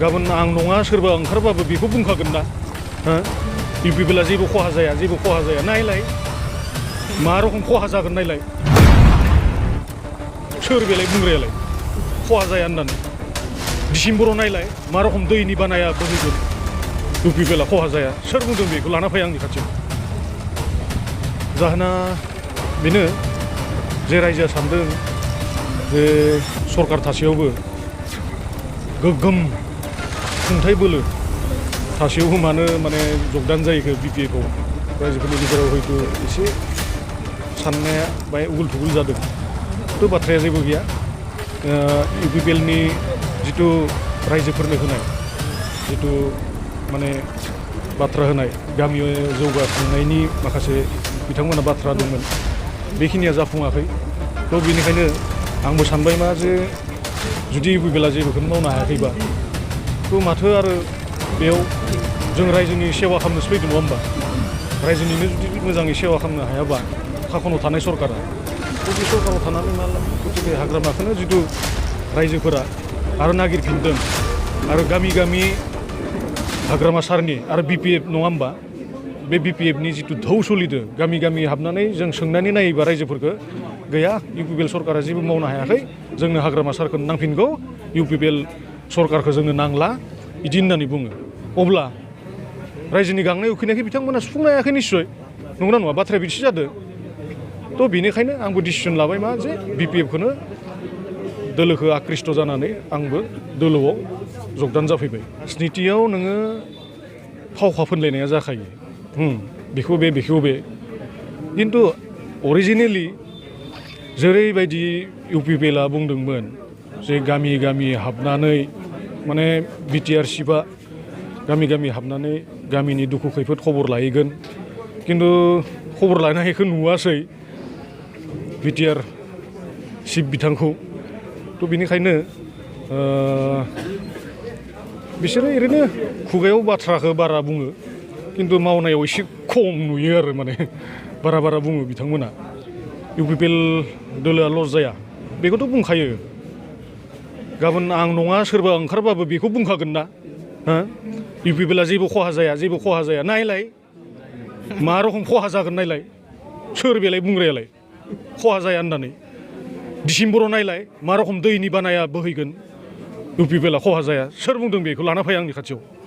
गाबोन आं नङा सोरबा ओंखारबाबो बेखौ बुंखागोन ना इउपिपिएलआ जेबो खहा जाया जेबो खहा जाया नायलाय मा रखम खहा जागोन नायलाय सोर बेलाय बुंग्रायालाय खहा जाया होननानै डिसेम्बराव नायलाय मा रखम दैनि बानाया बोहैगोन इउपिपिएलआ खहा जाया सोर बुंदों बेखौ लाना फै आंनि खाथियाव जाहोना बेनो जे रायजोआ सानदों जे सरकार थासेयावबो गोगोम खुंथाय बोलो थासेयावबो मानो माने जगदान जायैखो बिपिएफआव रायजोफोरनि गेजेराव हयथ' एसे साननाया बाय उगुल थुगुल जादों थ' बाथ्राया जेबो गैया इउपिपिएलनि जिथु रायजोफोरनो होनाय जिथु माने बाथ्रा होनाय गामियाव जौगाखांनायनि माखासे बिथांमोना बाथ्रा दंमोन बेखिनिया जाफुङाखै थ' बेनिखायनो आंबो सानबाय मा जे जुदि इउपिपिएलआ जेबोखौनो मावनो हायाखैबा थ' माथो आरो बेयाव जों रायजोनि सेवा खालामनोसो फैदों नङा होमबा रायजोनिनो जुदि मोजाङै सेवा खालामनो हायाबा खाखनाव थानाय सरकारा थ' बे सरकाराव थानानै मा गतिके हाग्रामाखौनो जिथु रायजोफोरा आरो नागिरफिनदों आरो गामि गामि हाग्रामा सारनि आरो बिपिएफ नङा होमबा बे बिपिएफनि जिथु धौ सोलिदों गामि गामि हाबनानै जों सोंनानै नायोबा रायजोफोरखौ गैया इउपिपिएल सरकारा जेबो मावनो हायाखै जोंनो हाग्रामा सारखौ नांफिनगौ इउपिपिएल सरकारखौ जोंनो नांला बिदि होननानै बुङो अब्ला रायजोनि गांनाय उखैनायखौ बिथांमोना सुफुंनो हायाखै निस्सय नंगौना नङा बाथ्राया बिदिसो जादों थ' बेनिखायनो आंबो डिसिसन लाबाय मा जे बिपिएफखौनो दोलोखौ आकृष्ट जानानै आंबो दोलोआव जगदान जाफैबाय राजनितियाव नोङो फावखा फोनलायनाया जाखायो बेखौ बे खिन्थु अरिजिनेलि जेरैबायदि इउपिपिएलआ बुंदोंमोन जे गामि गामि हाबनानै माने बिटिआर चिफआ गामि गामि हाबनानै गामिनि दुखु खैफोद खबर लाहैगोन खिन्थु खबर लानायखौ नुवासै बिटिआर चिफ बिथांखौ थ' बेनिखायनो बिसोरो ओरैनो खुगायाव बाथ्राखौ बारा बुङो खिन्थु मावनायाव एसे खम नुयो आरो माने बारा बुङो बिथांमोना इउपिपिएल दोलोआ लस जाया बेखौथ' बुंखायो गाबोन आं नङा सोरबा ओंखारबाबो बेखौ बुंखागोन ना इउपिपिएलआ जेबो खहा जाया नायलाय मा रखम खहा जागोन नायलाय सोर बेलाय बुंग्रायालाय खहा जाया होननानै डिसेम्बराव नायलाय मा रखम दैनि बानाया बोहैगोन इउपिपिएलआ खहा जाया सोर बुंदों बेखौ लाना फै आंनि खाथियाव